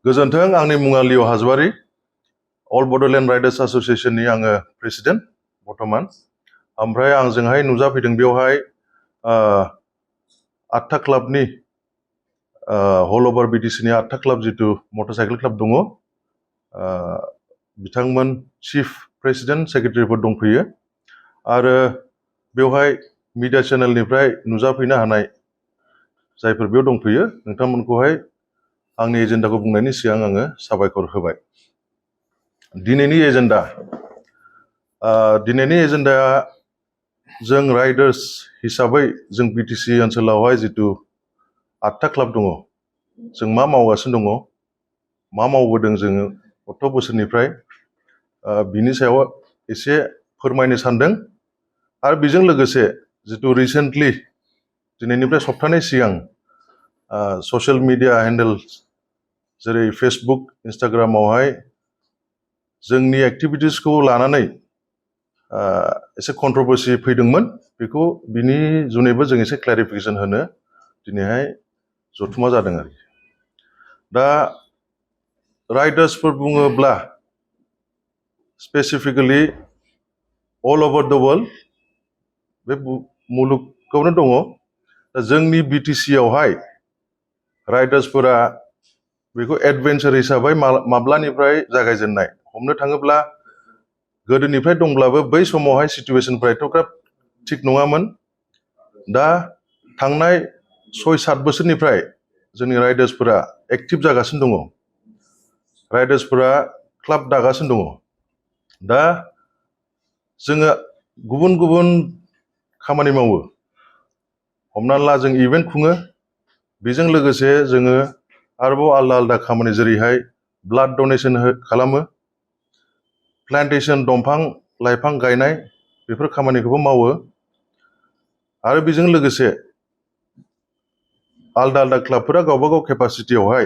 गोजोन्थों आंनि मुङा लिअ हाजवारि अल बड'लेण्ड राइडार्स एस'सिएशननि आङो प्रेसिडेन्ट बर्तमान ओमफ्राय आंजोंहाय नुजाफैदों बेवहाय 8था क्लाबनि हल ओभार बिटिसिनि 8था क्लाब जितु मटरसाइकेल क्लाब दङ बिथांमोन चिफ प्रेसिडेन्ट सेक्रेटारिफोर दंफैयो आरो बेवहाय मिडिया चेनेलनिफ्राय नुजाफैनो हानाय जायफोर बेयाव दंफैयो नोंथांमोनखौहाय आंनि एजेन्डाखौ बुंनायनि सिगां आङो साबायखर होबाय दिनैनि एजेन्डाया जों राइडार्स हिसाबै जों बिटिसि ओनसोलावहाय जितु 8था क्लाब दङ जों मा मावगासिनो दङ मा मावबोदों जोङो 8 बोसोरनिफ्राय बिनि सायाव एसे फोरमायनो सानदों आरो बेजों लोगोसे जितु रिसेन्टलि दिनैनिफ्राय सप्तानै सिगां ससियेल मिडिया हेन्डेल जेरै फेसबुक इन्स्टाग्रामावहाय जोंनि एक्टिभिटिसखौ लानानै एसे कन्ट्रोभार्सि फैदोंमोन बेखौ बिनि जुनैबो जों एसे क्लेरिफिकेसन होनो दिनैहाय जथुमा जादों आरो दा राइडार्सफोर बुङोब्ला स्पेसिफिकेलि अल ओभार द वर्ल्ड बे मुलुगावनो दङ दा जोंनि बिटिसियावहाय राइडार्सफोरा बेखौ एडभेन्चार हिसाबै माब्लानिफ्राय जागायजेननाय हमनो थाङोब्ला गोदोनिफ्राय दंब्लाबो बै समावहाय सिचुवेसनफ्रा एथ'ग्राब थिग नङामोन दा थांनाय 6-7 बोसोरनिफ्राय जोंनि राइडार्सफोरा एक्टिभ जागासिनो दङ राइडार्सफोरा क्लाब दागासिनो दङ दा जोङो गुबुन गुबुन खामानि मावो हमना ला जों इभेन्ट खुङो बेजों लोगोसे जोङो आरोबाव आलदा आलदा खामानि जेरैहाय ब्लाड डनेसन खालामो प्लान्टेसन दंफां लाइफां गायनाय बेफोर खामानिखौबो मावो आरो बेजों लोगोसे आलदा आलदा क्लाबफोरा गावबा गाव केपासिटियावहाय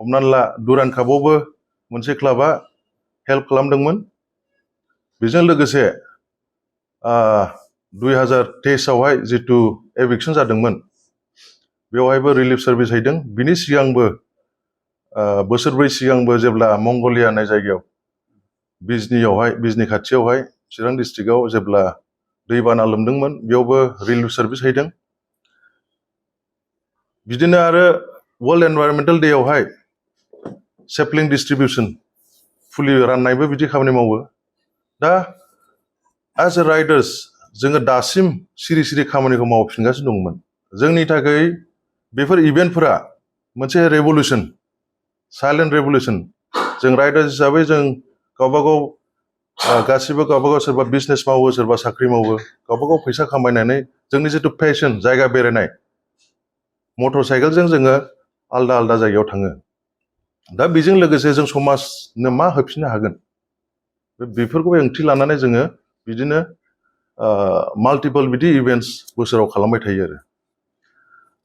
हमनानै ला दुरान कापआवबो मोनसे क्लाबा हेल्प खालामदोंमोन बेजों लोगोसे 2023आवहाय जितु एभिक्सन जादोंमोन बेवहायबो रिलिफ सार्भिस हैदों बिनि सिगांबो बोसोरब्रै सिगांबो जेब्ला मंगलिया होननाय जायगायाव बिजनी खाथियावहाय चिरां डिस्ट्रिक्टआव जेब्ला दैबाना लोमदोंमोन बेयावबो रिलिफ सार्भिस हैदों बिदिनो आरो वर्ल्ड एनभायरनमेन्टेल डेआवहाय सेपलिं डिस्ट्रिबिउसन फुलि राननायबो बिदि खामानि मावो दा एज ए राइडार्स जोङो दासिम सिरि सिरि खामानिखौ मावफिनगासिनो दंमोन जोंनि थाखाय बेफोर इभेन्टफोरा मोनसे रेभलिउसन साइलेन्ट रेभलिउसन जों राइडार्स हिसाबै जों गासिबो गावबागाव सोरबा बिजनेस मावो सोरबा साख्रि मावो गावबागाव फैसा खामायनानै जोंनि जितु पेशन जायगा बेरायनाय मटर साइकेलजों जोङो आलदा आलदा जायगायाव थाङो दा बेजों लोगोसे जों समाजनो मा होफिननो हागोन बेफोरखौ ओंथि लानानै जोङो बिदिनो माल्टिपल बिदि इभेन्ट्स बोसोराव खालामबाय थायो आरो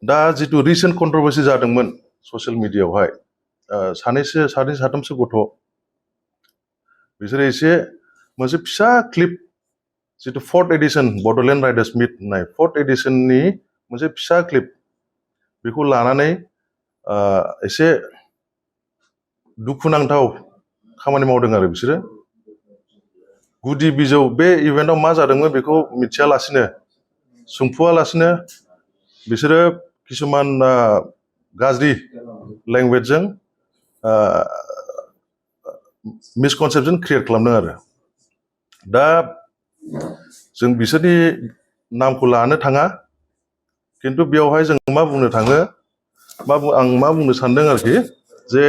दा जितु रिसेन्ट कन्ट्रोभार्सि जादोंमोन ससियेल मिडियायावहाय सानै साथामसो गथ' बिसोरो एसे मोनसे फिसा क्लिप जितु 4th एडिशन बड'लेण्ड राइडार्स मिट होननाय 4th एडिशननि मोनसे फिसा क्लिप बेखौ लानानै एसे दुखुनांथाव खामानि मावदों आरो बिसोरो गुदि बिजौ बे इभेन्टआव मा जादोंमोन बेखौ मिथियालासिनो सोंफुआलासिनो बिसोरो किसुमान गाज्रि लेंगुवेजजों मिसकनसेपसन क्रिएट खालामदों आरो दा जों बिसोरनि नामखौ लानो थाङा खिन्थु बेयावहाय जों मा बुंनो थाङो आं मा बुंनो सानदों आरोखि जे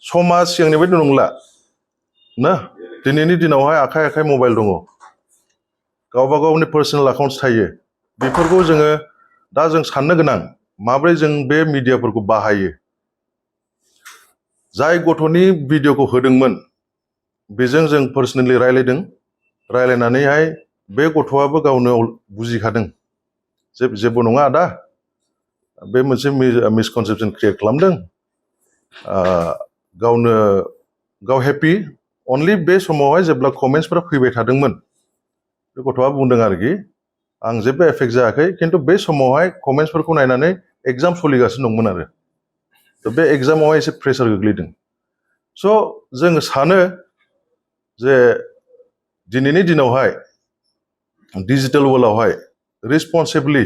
समाज सिगांनि बायदि नंला ना दिनैनि दिनावहाय आखाइ आखाइ मबाइल दङ गावबा गावनि पार्सनेल एकाउन्ट्स थायो बेफोरखौ जोङो दा जों साननो गोनां माब्रै जों बे मिडियाफोरखौ बाहायो जाय गथ'नि भिडिअखौ होदोंमोन बेजों जों पार्सनेलि रायलायनानैहाय बे गथ'आबो गावनो बुजिखादों जे जेबो नङा आदा बे मोनसे मिसकनसेपसन क्रिएट खालामदों गाव हेपि अनलि बे समावहाय जेब्ला कमेन्ट्सफोरा फैबाय थादोंमोन बे गथ'आ बुंदों आरोखि आं जेबो एफेक्ट जायाखै खिन्थु बे समावहाय कमेन्ट्सफोरखौ नायनानै एग्जाम सोलिगासिनो दंमोन आरो बे एग्जामावहाय एसे प्रेसार गोग्लैदों स' जों सानो जे दिनैनि दिनावहाय डिजिटेल वर्ल्डआवहाय रिस्पन्सिबलि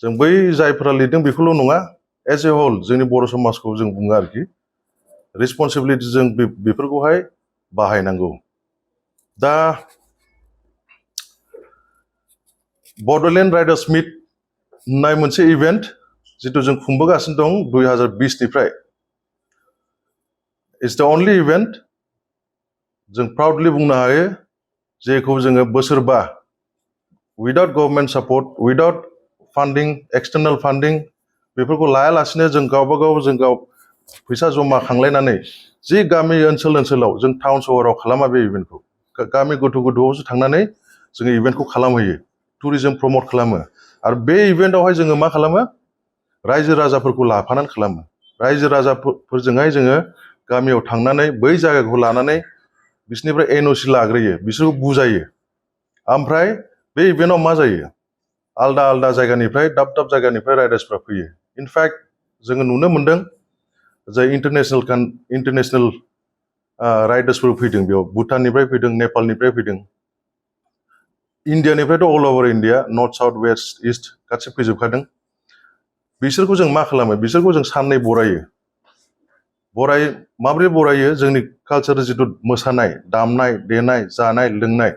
जों बै जायफोरा लिरदों बेखौल' नङा एज ए होल जोंनि बर' समाजखौ जों बुङो आरोखि रिस्पन्सिबिलिटि जों बेफोरखौहाय बाहायनांगौ दा बड'लेण्ड राइडार्स मिट होननाय मोनसे इभेन्ट जिथु जों खुंबोगासिनो दं 2020निफ्राय इट्स द अनलि इभेन्ट जों प्राउडलि बुंनो हायो जेखौ जोङो बोसोरबा उइदाउट गभर्नमेन्ट सापर्ट उइदाउट फान्डिं एक्सटार्नेल फान्डिं बेफोरखौ लायालासिनो जों गाव फैसा जमा खांलायनानै जि गामि ओनसोलाव जों टाउन सहराव खालामा बे इभेन्टखौ गामि गोथौआवसो थांनानै जोङो इभेन्टखौ खालामहैयो टुरिजम प्रमट खालामो आरो बे इभेन्टआवहाय जोङो मा खालामो रायजो राजाफोरखौ लाफानानै खालामो रायजो राजाफोरजोंहाय जोङो गामियाव थांनानै बै जायगाखौ लानानै बिसोरनिफ्राय एनअसि लाग्रोयो बिसोरखौ बुजायो ओमफ्राय बे इभेन्टआव मा जायो आलदा आलदा जायगानिफ्राय दाब जायगानिफ्राय राइडार्सफ्रा फैयो इनफेक्ट जोङो नुनो मोनदों जाय इन्टारनेसनेल राइडार्सफोर फैदों बेयाव भुटाननिफ्राय फैदों नेपालनिफ्राय फैदों इन्डियानिफ्रायथ' all over India north south west east गासै फैजोबखादों बिसोरखौ जों मा खालामो बिसोरखौ जों साननै माबोरै बरायो जोंनि कालचार जिथु मोसानाय दामनाय देनाय जानाय लोंनाय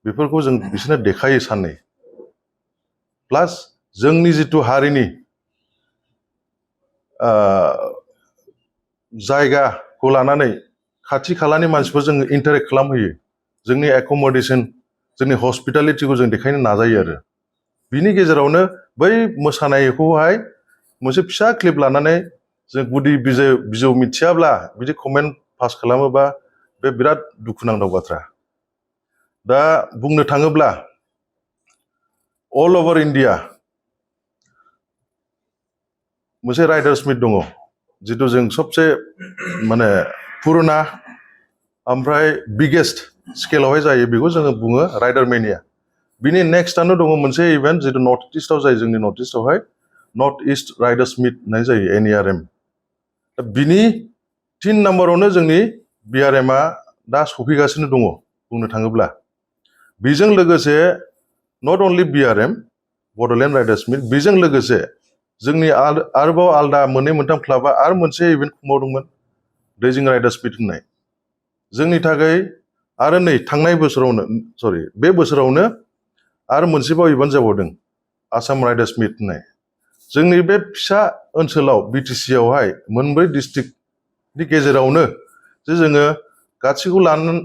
बेफोरखौ जों बिसोरनो देखायो साननै प्लास जोंनि जिथु हारिनि जायगाखौ लानानै खाथि खालानि मानसिफोर जोङो इन्टारेक्ट खालामहोयो जोंनि एकमडेसन जोंनि हस्पिटालिटिखौ जों देखायनो नाजायो आरो बिनि गेजेरावनो बै मोसानायखौहाय मोनसे फिसा क्लिप लानानै जों गुदि बिजौ मिथियाब्ला बिदि कमेन्ट पास खालामोबा बे बिराद दुखुनांथाव बाथ्रा दा बुंनो थाङोब्ला अल अभार इन्डिया मोनसे राइडार्स मिट दङ जिथु जों सबसे माने पुरुना ओमफ्राय बिगेस्ट स्केलावहाय जायो बेखौ जोङो बुङो राइडार मेनिया बिनि नेक्स्टआनो दङ मोनसे इभेन्ट जिथु नर्थ इस्टआव जायो जोंनि नर्थ इस्टआवहाय नर्थ इस्ट राइडार्स मिट होननाय जायो NERM दा बिनि 3 नाम्बारावनो जोंनि BRMआ दा सफैगासिनो दङ बुंनो थाङोब्ला बेजों लोगोसे not only BRM Bodoland riders meet बेजों लोगोसे जोंनि आरोबाव आलदा मोननै मोनथाम क्लाबा आरो मोनसे इभेन्ट खुंबावदोंमोन दैजिं राइडार्स मिट होननाय जोंनि थाखाय आरो नै थांनाय बोसोरावनो बे बोसोरावनो आरो मोनसेबाव इभेन्ट जाबावदों आसाम राइडार्स मिट होननाय जोंनि बे फिसा ओनसोलाव BTC आवहाय मोनब्रै डिस्ट्रिक्टनि गेजेरावनो जे जोङो गासैखौ लानानै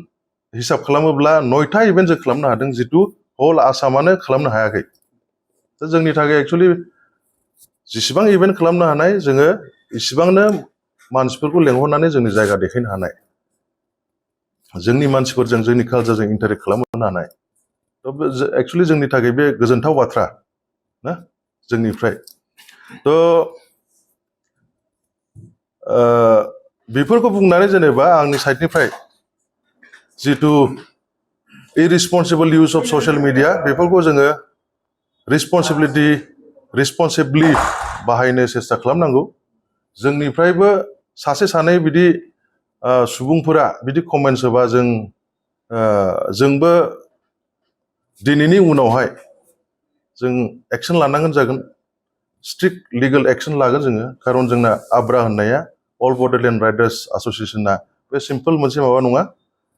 हिसाब खालामोब्ला 9था इभेन्ट जों खालामनो हादों जितु हल आसामानो खालामनो हायाखै दा जोंनि थाखाय एक्चुअलि जेसेबां इभेन्ट खालामनो हानाय जोङो इसेबांनो मानसिफोरखौ लेंहरनानै जोंनि जायगा देखायनो हानाय जोंनि मानसिफोरजों जोंनि कालचारजों इन्टारेक्ट खालामनो हानाय थ' एक्चुअलि जोंनि थाखाय बे गोजोनथाव बाथ्रा ना जोंनिफ्राय थ' बेफोरखौ बुंनानै जेनेबा आंनि साइडनिफ्राय जितु इरिसपन्सिबल इउज अफ ससियेल मिडिया बेफोरखौ जोङो रिस्पन्सिबलि बाहायनो सेस्था खालामनांगौ जोंनिफ्रायबो सासे सानै बिदि सुबुंफोरा बिदि कमेन्टस होबा जोंबो दिनैनि उनावहाय जों एक्सन लानांगोन जागोन स्ट्रिक्ट लिगेल एक्सन लागोन जोङो खारन जोंना आब्रा होननाया अल बड'लेण्ड राइडार्स एस'सिएशना बे सिम्पल मोनसे माबा नङा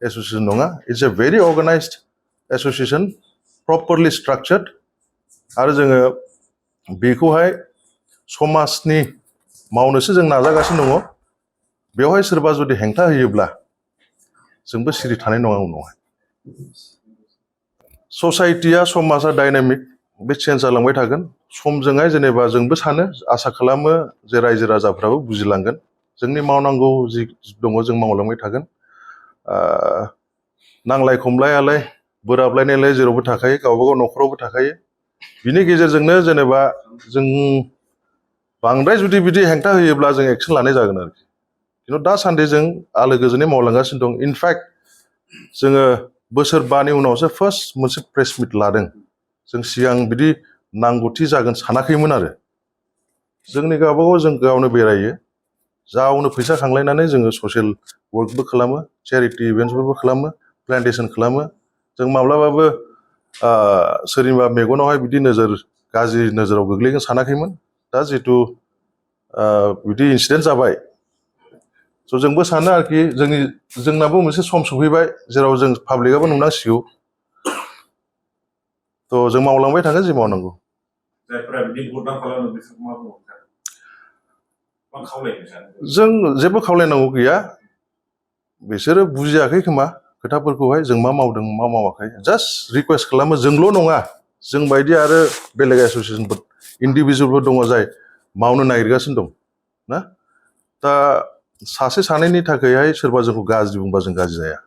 एस'सिएशन नङा it's a very organized association properly structured आरो जोङो बेखौहाय समाजनि मावनोसो जों नाजागासिनो दङ बेवहाय सोरबा जुदि हेंथा होयोब्ला जोंबो सिरि थानाय नङा उनावहाय ससाइटिया समाजा डायनामिक बे चेन्ज जालांबाय थागोन समजोंहाय जेनेबा जोंबो सानो आसा खालामो जे रायजो राजाफ्राबो बुजिलांगोन जोंनि मावनांगौ जि दङ जों मावलांबाय थागोन नांलाय खमलायालाय बोराबलायनायलाय जेरावबो थाखायो गावबागाव न'खरावबो थाखायो बिनि गेजेरजोंनो जेनेबा जों बांद्राय जुदि बिदि हेंथा होयोब्ला जों एक्सन लानाय जागोन आरोखि खिन्थु दासान्दि जों आलो गोजोनै मावलांगासिनो दं इनफेक्ट जोङो बोसोरबानि उनावसो फार्स्ट मोनसे प्रेस मिट लादों जों सिगां बिदि नांगौथि जागोन सानाखैमोन आरो जोंनि गावबागाव जों गावनो बेरायो जावनो फैसा खांलायनानै जोङो ससियेल वर्कबो खालामो चेरिटि इभेन्ट्सफोरबो खालामो प्लान्टेसन खालामो जों माब्लाबाबो सोरनिबा मेगनावहाय बिदि गाज्रि नोजोराव गोग्लैगोन सानाखैमोन दा जितु बिदि इनसिडेन्ट जाबाय स' जोंबो सानो आरोखि जोंनाबो मोनसे सम सफैबाय जेराव जों पाब्लिकआबो नुनांसिगौ थ' जों मावलांबाय थागोन जि मावनांगौ जायफोरा बिदि बदनाम खालामो बिसोरखौ मा बुङो मा खावलायनो सानो जों जेबो खावलायनांगौ गैया बिसोरो बुजियाखै खोमा खोथाफोरखौहाय जों मा मावदों मा मावाखै जास्ट रिकुवेस्ट खालामो जोंल' नङा जों बायदि आरो बेलेग एस'सियेसनफोर इन्डिभिजुवेलफोर दङ जाय मावनो नागिरगासिनो दं ना दा सासे सानैनि थाखायहाय सोरबा जोंखौ गाज्रि बुंबा जों गाज्रि जाया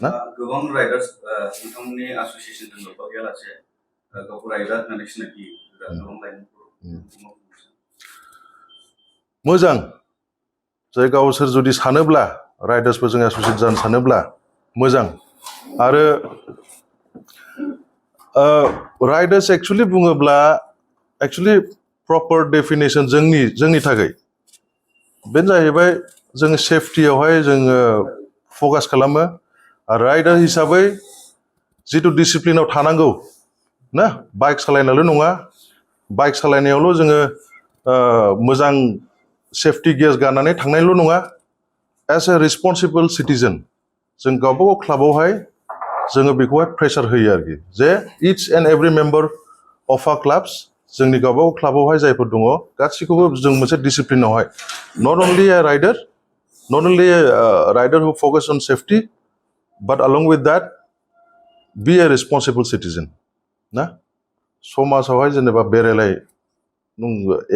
ना गोबां राइडार्स नोंथांमोननि एस'सिएशनजों लोब्बा गैयालासे गावखौ राइडार होननानै सिनायथि गोबां लाइमोनफोर मोजां जाय गावसोर जुदि सानोब्ला राइडार्सफोरजों एस'सियेट जानो सानोब्ला मोजां आरो राइडार्स एक्सुवेलि बुङोब्ला एक्सुवेलि प्रपार डेफिनेसन जोंनि थाखाय बेनो जाहैबाय जोङो सेफटियावहाय जोङो फकास खालामो आरो राइडार हिसाबै जिथु डिसिप्लिनाव थानांगौ ना बाइक सालायनायल' नङा बाइक सालायनायावल' जोङो मोजां सेफटि गियार्स गाननानै थांनायल' नङा एज ए रेसपन्सिबल सिटिजेन जों गावबागाव क्लाबावहाय जोङो बेखौहाय प्रेसार होयो आरोखि जे each and every member of आ क्लाब्स जोंनि गावबागाव क्लाबावहाय जायफोर दङ गासैखौबो जों मोनसे डिसिप्लिनावहाय not only a rider who focus on safety but along with that be a responsible citizen ना समाजावहाय जेनेबा बेरायलाय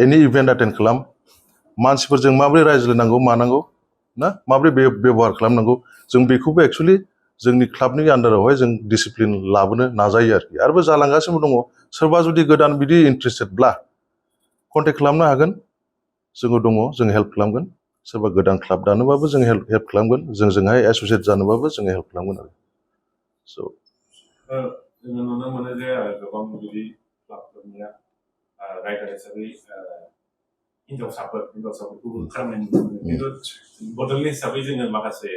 एनि इभेन्ट एटेन्ड खालाम मानसिफोरजों माबोरै रायज्लायनांगौ मानांगौ ना माबोरै बेबहार खालामनांगौ जों बेखौबो एक्सुवेलि जोंनि क्लाबनि आन्दारावहाय जों डिसिप्लिन लाबोनो नाजायो आरोखि आरोबो जालांगासिनो दङ सोरबा जुदि गोदान बिदि इन्ट्रेस्टेडब्ला कन्टेक्ट खालामनो हागोन जोङो दङ जों हेल्प खालामगोन सोरबा गोदान क्लाब दानोबाबो जों हेल्प खालामगोन जोंजोंहाय एस'सियेट जानोबाबो जोङो हेल्प खालामगोन आरो स' जोङो नुनो मोनो जे गोबां बिदि क्लाबफोरनिया राइडार हिसाबै हिन्जावसाफोरखौबो खालामनाय नुनो मोनो खिन्थु बड'लेण्ड हिसाबै जोङो माखासे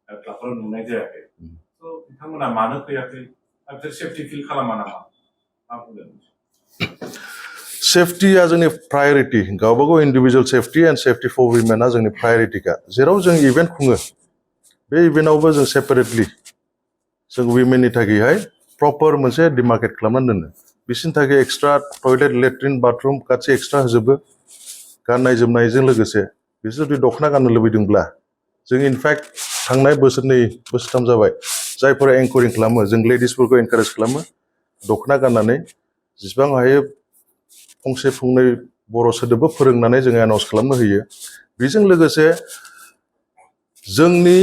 क्लाबफोराव नुनाय जायाखै स' बिथांमोना मानो फैयाखै बिसोर सेफटि फिल खालामा नामा मा बुंगोन सेफटिया जोंनि प्रायरिटि गावबागाव individual safety and safety for उइमेना जोंनि प्रायरिटिखा जेराव जों इभेन्ट खुङो बे इभेन्टआवबो जों सेपारेटलि जों उइमेननि थाखायहाय प्रपार मोनसे डिमार्केट खालामनानै दोनो बिसोरनि थाखाय एक्सट्रा टयलेट लेट्रिन बाथरुम गासै एक्सट्रा होजोबो गाननाय जोमनायजों लोगोसे बिसोर जुदि दख'ना गाननो लुबैदोंब्ला जों इनफेक्ट थांनाय बोसोरनै बोसोरथाम जाबाय जायफोरा एंकरिं खालामो जों लेडिसफोरखौ एनकारेज खालामो दख'ना गाननानै जेसेबां हायो फंसे फंनै बर' सोदोबबो फोरोंनानै जोङो एनाउन्स खालामनो होयो बेजों लोगोसे जोंनि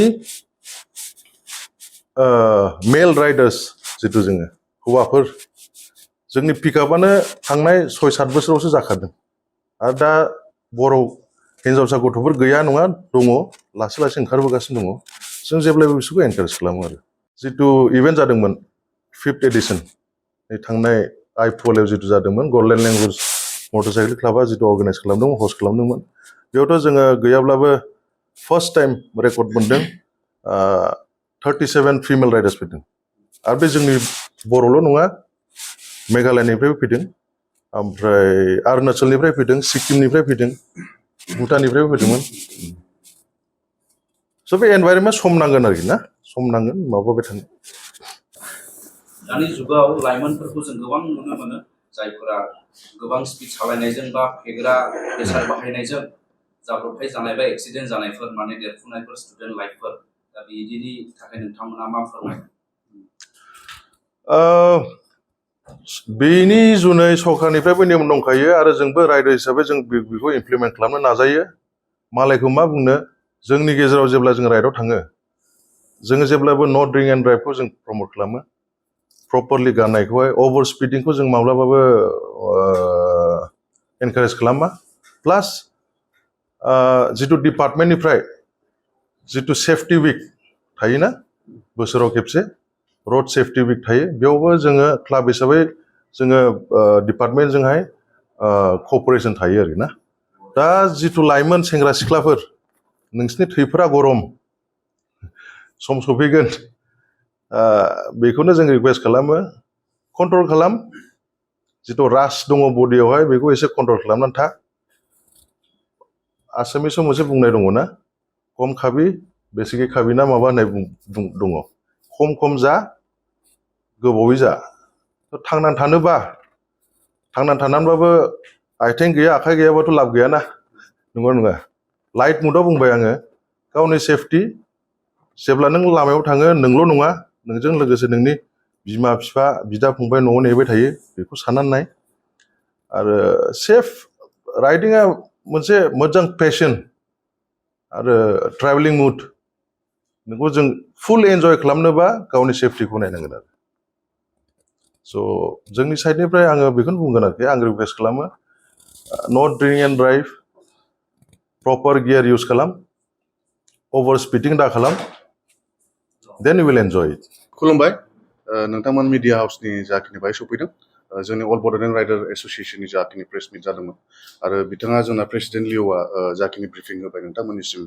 मेल राइडार्स जिथु जोङो हौवाफोर जोंनि पिकआपआनो थांनाय 6-7 बोसोरावसो जाखादों आरो दा बर' हिन्जावसा गथ'फोर गैया नङा दङ लासै लासै ओंखारबोगासिनो दङ जों जेब्लायबो बिसोरखौ एनकारेज खालामो आरो जिथु इभेन्ट जादोंमोन 5th एडिसन थांनाय आइफवालियाव जिथु जादोंमोन गल्डेन लेंगुवेज मटरसाइकेल क्लाबा जिथु अर्गानाइज खालामदोंमोन हस्ट खालामदोंमोन बेयावथ' जोङो गैयाब्लाबो फार्स्ट टाइम रेकर्ड मोनदों 37 फिमेल राइडार्स फैदों आरो बे जोंनि बर'ल' नङा मेघालयनिफ्रायबो फैदों ओमफ्राय अरुणाचलनिफ्राय फैदों सिक्किमनिफ्राय फैदों भुटाननिफ्रायबो फैदोंमोन स' बे एनभाइरनमेन्ट सम नांगोन आरोखि ना सम नांगोन माबाबाय थानो दानि जुगाव लाइमोनफोरखौ जों गोबां नुनो मोनो जायफोरा गोबां स्पिड सालायनायजों बा फेग्रा बेसाद बाहायनायजों जाब्रबथाय जानाय बा एक्सिडेन्ट जानायफोर माने देरफुनायफोर स्टुडेन्ट लाइफफोर दा बिदिनि थाखाय नोंथांमोना मा फोरमायगोन बेनि जुनै सरकारनिफ्रायबो नेम दंखायो आरो जोंबो राइडार हिसाबै जों बेखौ इमप्लिमेन्ट खालामनो नाजायो मालायखौ मा बुंनो जोंनि गेजेराव जेब्ला जों राइडआव थाङो जोङो जेब्लाबो नो ड्रिंक एन्ड ड्राइभखौ जों प्रमट खालामो प्रपारलि गाननायखौहाय अभार स्पिडिंखौ जों माब्लाबाबो एनकारेज खालामा प्लास जिथु डिपार्टमेन्टनिफ्राय जिथु सेफटि उइक थायोना बोसोराव खेबसे रड सेफटि उइक थायो बेयावबो जोङो क्लाब हिसाबै जोङो डिपार्टमेन्टजोंहाय कपारेसन थायो आरोना दा जिथु लाइमोन सेंग्रा सिख्लाफोर नोंसिनि थैफोरा गरम सम सफैगोन बेखौनो जों रिकुवेस्ट खालामो कन्ट्रल खालाम जिथु रास दङ बडियावहाय बेखौ एसे कन्ट्रल खालामनानै था आसामिसाव मोनसे बुंनाय दङ ना खम खाबि बेसिकि खाबि ना माबा होननाय दङ खम जा गोबावै जा थांनानै थानोबा थांनानै थानानैबाबो आथिं गैया आखाइ गैयाबाथ' लाब गैयाना नंगौ नङा लाइट मुडआव बुंबाय आङो गावनि सेफटि जेब्ला नों लामायाव थाङो नोंल' नङा नोंजों लोगोसे नोंनि बिमा बिफा बिदा फंबाय न'आव नेबाय थायो बेखौ साननानै नाय आरो सेफ राइडिंआ मोनसे मोजां पेशन आरो ट्रेभेलिं मुड नोंखौ जों फुल एन्जय खालामनोबा गावनि सेफटिखौ नायनांगोन आरो स' जोंनि साइडनिफ्राय आङो बेखौनो बुंगोन आरोखि आं रिकुवेस्ट खालामो not drink and drive proper gear use खालाम अभार स्पिडिं दा खालाम देन इउ विल एन्जय इट खुलुमबाय नोंथांमोन मिडिया हाउसनि जाखिनि बाहाय सफैदों जोंनि अल बड'लेण्ड राइडार एस'सिएशननि जाखिनि प्रेस मिट जादोंमोन आरो बिथाङा जोंना प्रेसिडेन्ट लिअ'आ जाखिनि ब्रिफिं होबाय नोंथांमोननिसिम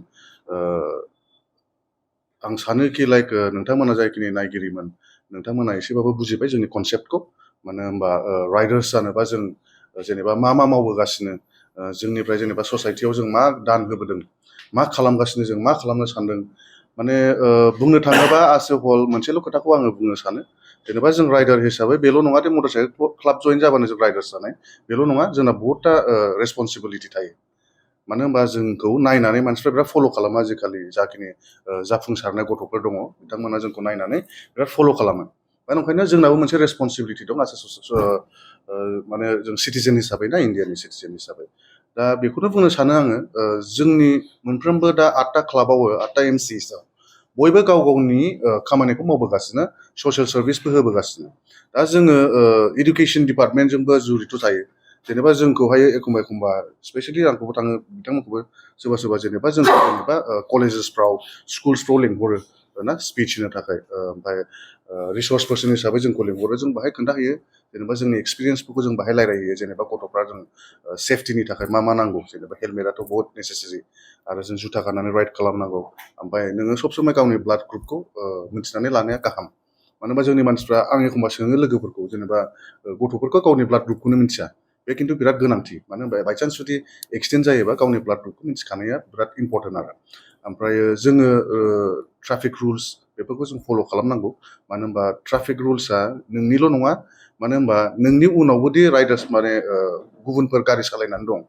आं सानोखि लाइक नोंथांमोना जाखिनि नायगिरिमोन नोंथांमोना एसेबाबो बुजिबाय जोंनि कनसेप्टखौ मानो होनबा राइडार्स जानोबा जों जेनेबा मा मावबोगासिनो जोंनिफ्राय जेनेबा ससाइटियाव जों मा दान होबोदों मा खालामगासिनो जों मा खालामनो सानदों माने बुंनो थाङोबा आस ए हल मोनसेल' खोथाखौ आङो बुंनो सानो जेनेबा जों राइडार हिसाबै बेल' नङा दे मटर साइकेल क्लाब जइन जाबानो जों राइडार्स जानाय बेल' नङा जोंना बहुतथा रेसपन्सिबिलिटि थायो मानो होनबा जोंखौ नायनानै मानसिफ्रा बिराद फल' खालामो आजिखालि जाखिनि जाफुंसारनाय गथ'फोर दङ बिथांमोना जोंखौ नायनानै बिराद फल' खालामो दा ओंखायनो जोंनाबो मोनसे रेसपन्सिबिलिटि दं माने जों सिटिजेन हिसाबै ना इण्डियानि सिटिजेन हिसाबै दा बेखौनो बुंनो सानो आङो जोंनि मोनफ्रोमबो दा 8टा क्लाबावो 8टा एमसिस बयबो गाव गावनि खामानिखौ मावबोगासिनो ससियेल सार्भिसबो होबोगासिनो दा जोङो इडुकेसन डिपार्टमेन्टजोंबो जुरित' थायो जेनेबा जोंखौहाय एखमबा स्पेसियेलि आंखौबो थाङो बिथांमोनखौबो सोरबा जेनेबा जोंखौ जेनेबा कलेजेसफ्राव स्कुल्सफ्राव लिंहरो ना स्पिच होनो थाखाय ओमफ्राय रिसर्स पार्सन हिसाबै जोंखौ लिंहरो जों बाहाय खोन्थाहैयो जेनेबा जोंनि एक्सपिरियेन्सफोरखौ जों बाहाय रायलायहैयो जेनेबा गथ'फ्रा जों सेफटिनि थाखाय मा नांगौ जेनेबा हेलमेटआथ' बहुत नेसेसारि आरो जों जुथा गाननानै राइड खालामनांगौ ओमफ्राय नोङो सब समाय गावनि ब्लाड ग्रुपखौ मिथिनानै लानाया गाहाम मानो होनबा जोंनि मानसिफ्रा आं एखमबा सोङो लोगोफोरखौ जेनेबा गथ'फोरखौ गावनि ब्लाड ग्रुपखौनो मिथिया बे खिन्थु बिराद गोनांथि मानो होनबा बायचान्स जुदि एक्सिडेन्ट जायोबा गावनि ब्लाड ग्रुपखौ मिथिखानाया बिराद इम्परटेन्ट आरो ओमफ्राय जोङो ट्राफिक रुल्स बेफोरखौ जों फल' खालामनांगौ मानो होनबा ट्राफिक रुल्सआ नोंनिल' नङा मानो होनबा नोंनि उनावबोदि राइडार्स माने गुबुनफोर गारि सालायनानै दं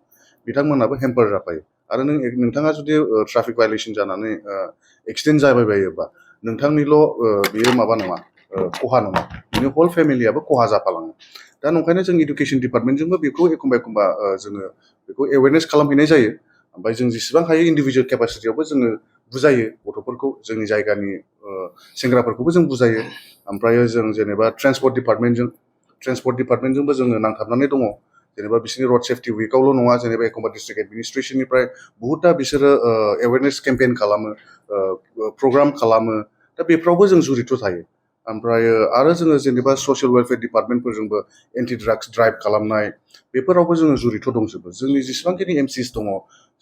बिथांमोनाबो हेम्पार जाफायो आरो नोंथाङा जुदि ट्राफिक भायलेसन जानानै एक्सिडेन्ट जाबाय बायोबा नोंथांनिल' बेयो माबा नङा खहा नङा नोंनि हल फेमिलियाबो खहा जाफालाङो दा नंखायनो जों इडुकेसन डिपार्टमेन्टजोंबो बेखौ एखमबा जोङो बेखौ एवेरनेस खालामहैनाय जायो ओमफ्राय जों जेसेबां हायो इन्डिभिजुवेल केपासिटियावबो जोङो बुजायो गथ'फोरखौ जोंनि जायगानि सेंग्राफोरखौबो जों बुजायो ओमफ्राय जों जेनेबा ट्रेन्सपर्ट डिपार्टमेन्टजोंबो जोङो नांथाबनानै दङ जेनेबा बिसोरनि रड सेफ्टि उइकआवल' नङा जेनेबा एखमबा डिस्ट्रिक्ट एडमिनिस्ट्रेसननिफ्राय बहुतथा बिसोरो एवेरनेस केम्पेइन खालामो प्रग्राम खालामो दा बेफोरावबो जों जुरित' थायो ओमफ्राय आरो जोङो जेनेबा ससियेल वेलफेयार डिपार्टमेन्टफोरजोंबो एन्टि ड्राग्स ड्राइभ खालामनाय बेफोरावबो जोङो जुरित' दंजोबो जोंनि जेसेबांखिनि एमसिस दङ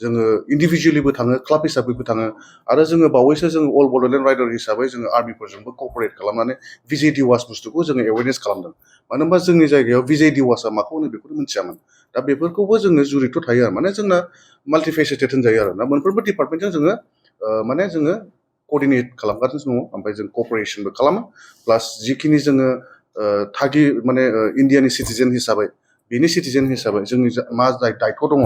जोङो इन्डिभिजुवेलिबो थाङो क्लाब हिसाबैबो थाङो आरो जोङो बावैसो जोङो अल बड'लेण्ड राइडार हिसाबै जोङो आर्मिफोरजोंबो कपारेट खालामनानै भिजे दिवास बुस्थुखौ जोङो एवेरनेस खालामदों मानो होनबा जोंनि जायगायाव भिजे दिवासआ माखौ होनो बेखौनो मिथियामोन दा बेफोरखौबो जोङो जुरित' थायो आरो माने जोंना माल्टिफेसेटेड होनजायो आरो ना मोनफ्रोमबो डिपार्टमेन्टजों जोङो माने जोङो कअर्डिनेट खालामगासिनो दङ ओमफ्राय जों कपारेशनबो खालामो प्लास जिखिनि जोङो माने इण्डियानि सिटिजेन हिसाबै बेनि सिटिजेन हिसाबै जोंनि मा दायथ' दङ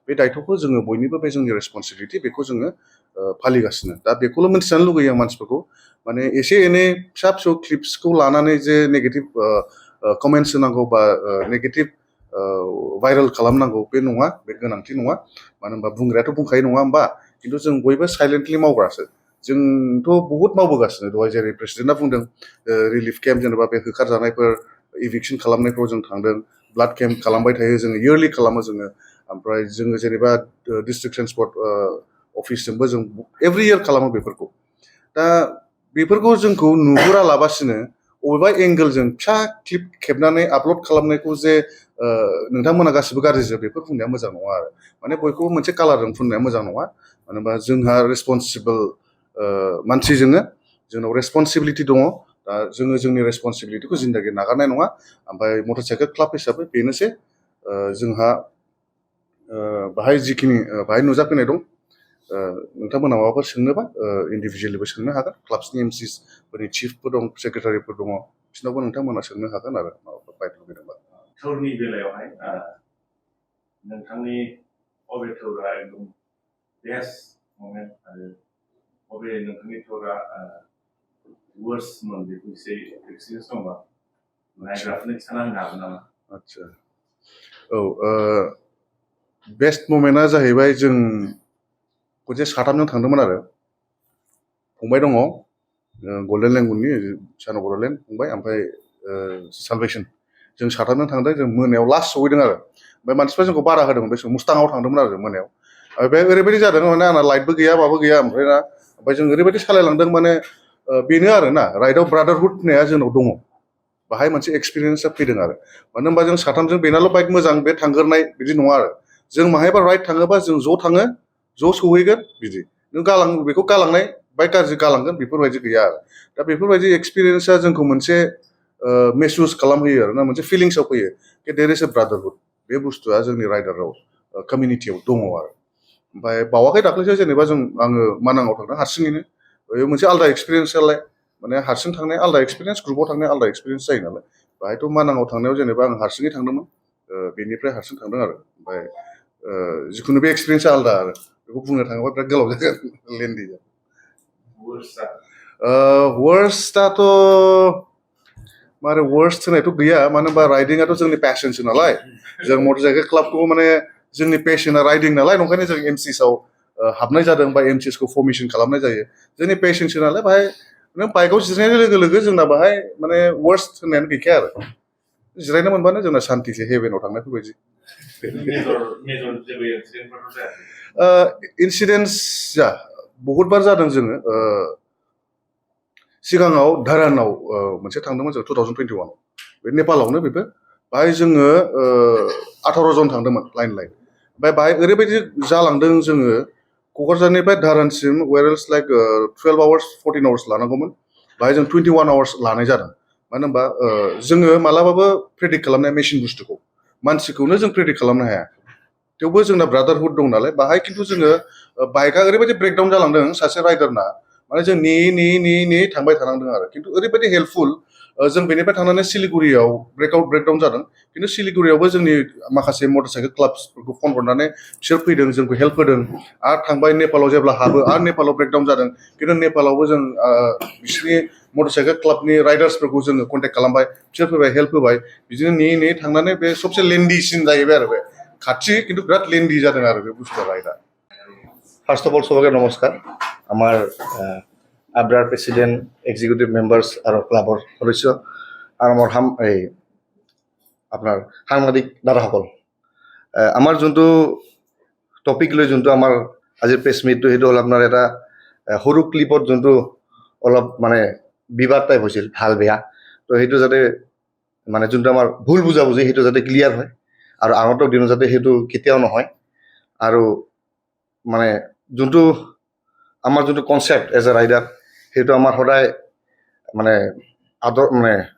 बे दायथ'खौ जोङो बयनिबो बे जोंनि रेसपन्सिबिलिटि बेखौ जोङो फालिगासिनो दा बेखौल' मिथिजानो लुगैयो आं मानसिफोरखौ माने एसे एनै फिसा फिसौ क्लिप्सखौ लानानै जे नेगेटिभ कमेन्टस होनांगौ बा नेगेटिभ भाइरेल खालामनांगौ बे नङा बे गोनांथि नङा मानो होनबा बुंग्रायाथ' बुंखायो नङा होमबा खिन्थु जों बयबो साइलेन्टलि मावग्रासो जोंथ' बहुद मावबोगासिनो दहाय जेरै प्रेसिडेन्टआ बुंदों रिलिफ केम्प जेनेबा बे होखारजानायफोर इभिकसन खालामनायफ्राव जों थांदों ब्लाड केम्प खालामबाय थायो जोङो इयारलि खालामो जोङो ओमफ्राय जोङो जेनेबा डिस्ट्रिक्ट ट्रेन्सपर्ट अफिसजोंबो जों एभ्रि इयार खालामो बेफोरखौ दा बेफोरखौ जोंखौ नुहुरालाबासिनो बबेबा एंगेलजों फिसा क्लिप खेबनानै आपल'ड खालामनायखौ जे नोंथांमोना गासिबो गाज्रिजोब बेफोर बुंनाया मोजां नङा आरो माने बयखौबो मोनसे कालारजों फुननाया मोजां नङा मानो होनबा जोंहा रेसपन्सिबोल मानसि जोंनाव रेसपन्सिबिलिटि दङ दा जोङो जोंनि रेसपन्सिबिलिटिखौ जिन्दगि नागारनाय नङा ओमफ्राय मटर साइकेल क्लाब हिसाबै बेनोसै जोंहा बाहाय जिखिनि बाहाय नुजाफैनाय दं नोंथांमोना माबाफोर सोंनोबा इन्डिभिजुवेलिबो सोंनो हागोन क्लाबसनि एमसिसफोरनि चिफफोर दं सेक्रेटारिफोर दङ बिसोरनावबो नोंथांमोना सोंनो हागोन आरो माबाफोर बायद लुबैदोंबा थौरनि बेलायावहाय नोंथांनि अबे थौरा एकदम बेस्ट ममेन्ट आरो अबे नोंथांनि थौरा वर्स्टमोन बेखौ एसे एक्सपिरियेन्स दंबा नायग्राफोरनो खिन्थाना होनो हागोन नामा? आदसा औ बेस्ट ममेन्टआ जाहैबाय जों खनसे साथामजों थांदोंमोन आरो फंबाय दङ गल्डेन लेंगुननि सानो बड'लेण्ड फंबाय ओमफ्राय सालभेसन जों साथामजों थांदों जों मोनायाव लास्ट सहैदों आरो ओमफ्राय मानसिफ्रा जोंखौ बादा होदोंमोन बे समाव मुस्ताङाव थांदोंमोन आरो मोनायाव बे ओरैबायदि जादों माने आंना लाइटबो गैया माबो गैया ओमफ्राय जों ओरैबायदि सालायलांदों माने बेनो आरो ना राइडआव ब्रादारहुड होननाया जोंनाव दङ बाहाय मोनसे एक्सपिरियेन्सआ फैदों आरो मानो होनबा जों साथामजों बेनाल' बाइक मोजां बे थांगोरनाय बिदि नङा आरो जों माहायबा राइड थाङोबा जों ज' थाङो ज' सौहैगोन बिदि नों बेखौ गालांनाय बाइक गाज्रि गालांगोन बेफोरबायदि गैया आरो दा बेफोरबायदि एक्सपिरियेन्सआ जोंखौ मोनसे मेसुस खालामहोयो आरो ना मोनसे फिलिंसआव फैयो कि देर इज ए ब्रादारहुड बे बुस्थुआ जोंनि राइडाराव कमिउनिटियाव दङ आरो ओमफ्राय बावाखै दाख्लैसो जेनेबा आङो मानाङाव थांदों हारसिङैनो बे मोनसे आलदा एक्सपिरियेन्स नालाय माने हारसिं थांनाय आलदा एक्सपिरियेन्स ग्रुपआव थांनाय आलदा एक्सपिरियेन्स जायो नालाय बाहायथ' मानाङाव थांनायाव जेनेबा आं हारसिङै थांदोंमोन बेनिफ्राय हारसिं थांदों आरो ओमफ्राय जिखुनु बे एक्सपिरियेन्सआ आलदा आरो बेखौ बुंनो थाङोबा बिराद गोलाव जागोन लेन्डि वर्स्टआथ' माने वर्स्ट होनायथ' गैया मानो होनबा राइडिंआथ' जोंनि पेसनसो नालाय जों मटर साइकेल क्लाबखौ माने जोंनि पेसना राइडिं नालाय नंखायनो जों एमसिसआव हाबनाय जादों बा एमसिएसखौ फर्मेसन खालामनाय जायो जोंनि पेसनसो नालाय बाहाय नों बाइकआव जिरायनाय लोगो लोगो जोंना बाहाय माने वर्स्ट होननायानो गैखाया आरो जिरायनो मोनबानो जोंना सान्तिसो हेभेनाव थांनायफोरबायदि इन्सिडेन्टस बहुतबार जादों जोङो सिगाङाव धारानाव मोनसे थांदोंमोन जों 2021 बे नेपालावनो बेबो बाहाय जोङो 18 जन थांदोंमोन लाइन ओमफ्राय बाहाय ओरैबायदि जालांदों जोङो क'क्राझारनिफ्राय धारानसिम वेरेल्स लाइक 12 आवार्स 14 आवार्स लानांगौमोन बाहाय जों 21 आवार्स लानाय जादों मानो होनबा जोङो मालाबाबो प्रेडिक्ट खालामनाय मेसिन बुस्थुखौ मानसिखौनो जों प्रेडिक्ट खालामनो हाया थेवबो जोंना ब्रादारहुड दं नालाय बाहाय खिन्थु जोङो बाइकआ ओरैबायदि ब्रेकडाउन जालांदों सासे राइडारना माने जों नेयै थांबाय थानांदों आरो खिन्थु ओरैबायदि हेल्पफुल जों बेनिफ्राय थांनानै सिलिगुरियाव ब्रेकडाउन जादों खिन्थु सिलिगुरियावबो जोंनि माखासे मटर साइकेल क्लाबसफोरखौ फन हरनानै बिसोर फैदों जोंखौ हेल्प होदों आरो थांबाय नेपालाव जेब्ला हाबो आरो नेपालाव ब्रेकडाउन जादों खिन्थु नेपालावबो जों बिसोरनि मटर साइकेल क्लाबनि राइडार्सफोरखौ जोङो कन्टेक्ट खालामबाय बिसोर फैबाय हेल्प होबाय बिदिनो नेयै थांनानै बे सबसे लेन्डिसिन जाहैबाय आरो बे खाथि खिन्थु बिराद लेन्डि जादों आरो बे बुस्थुआ राइडआ ফার্স্ট অফ অল সবাইকে নমস্কাৰ আমাৰ আব্ৰাৰ প্ৰেচিডেণ্ট এক্সিকিউটিভ মেম্বাৰ্ছ আৰু ক্লাবৰ সদস্য আৰু আমাৰ আপোনাৰ সাংবাদিক দাদাসকল আমাৰ যোনটো টপিক লৈ যোনটো আমাৰ আজিৰ প্ৰেছ মিটটো সেইটো হ'ল আপোনাৰ এটা সৰু ক্লিপত যোনটো অলপ মানে বিবাদ টাইপ হৈছিল ভাল বেয়া তো সেইটো যাতে মানে যোনটো আমাৰ ভুল বুজাবুজি সেইটো যাতে ক্লিয়াৰ হয় আৰু আগন্তুক দিনত যাতে সেইটো কেতিয়াও নহয় আৰু মানে যোনটো আমাৰ যোনটো কনচেপ্ট এজ এ ৰাইডাৰ সেইটো আমাৰ সদায় মানে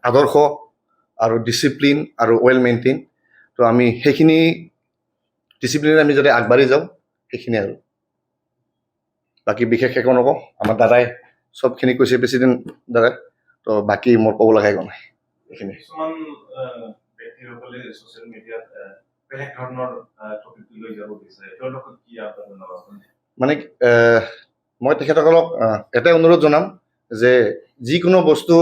আদৰ্শ আৰু ডিচিপ্লিন আৰু ৱেল মেইনটেইন তো আমি সেইখিনি ডিচিপ্লিনে আমি যাতে আগবাঢ়ি যাওঁ সেইখিনি আৰু বাকী বিশেষ একো নকওঁ আমাৰ দাদাই চবখিনি কৈছে প্ৰেচিডেণ্ট দাদাই তো বাকী মোৰ ক'ব লগা একো নাই এইখিনি কিছুমান ব্যক্তিসকলে ছ'চিয়েল মিডিয়াত বেলেগ ধৰণৰ টপিকটো লৈ যাব বিচাৰে তেওঁলোকক কি আহ্বান জনাব মানে মই তেখেতসকলক এটাই অনুৰোধ জনাম যে যিকোনো বস্তু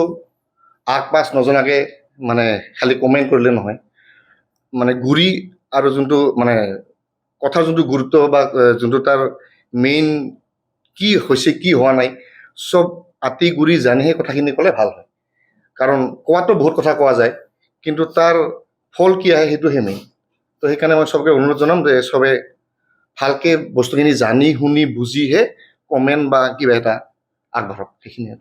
আগ পাছ নজনাকৈ মানে খালি কমেণ্ট কৰিলে নহয় মানে গুৰি আৰু যোনটো মানে কথাৰ যোনটো গুৰুত্ব বা যোনটো তাৰ মেইন কি হৈছে কি হোৱা নাই চব আতি গুৰি জানিহে কথাখিনি ক'লে ভাল হয় কাৰণ কোৱাটো বহুত কথা কোৱা যায় কিন্তু তাৰ ফল কি আহে সেইটোহে মেইন তো সেইকাৰণে মই চবকে অনুৰোধ জনাম যে চবে ভালকৈ বস্তুখিনি জানি শুনি বুজিহে কমেণ্ট বা কিবা এটা আগবাঢ়ক সেইখিনিয়ে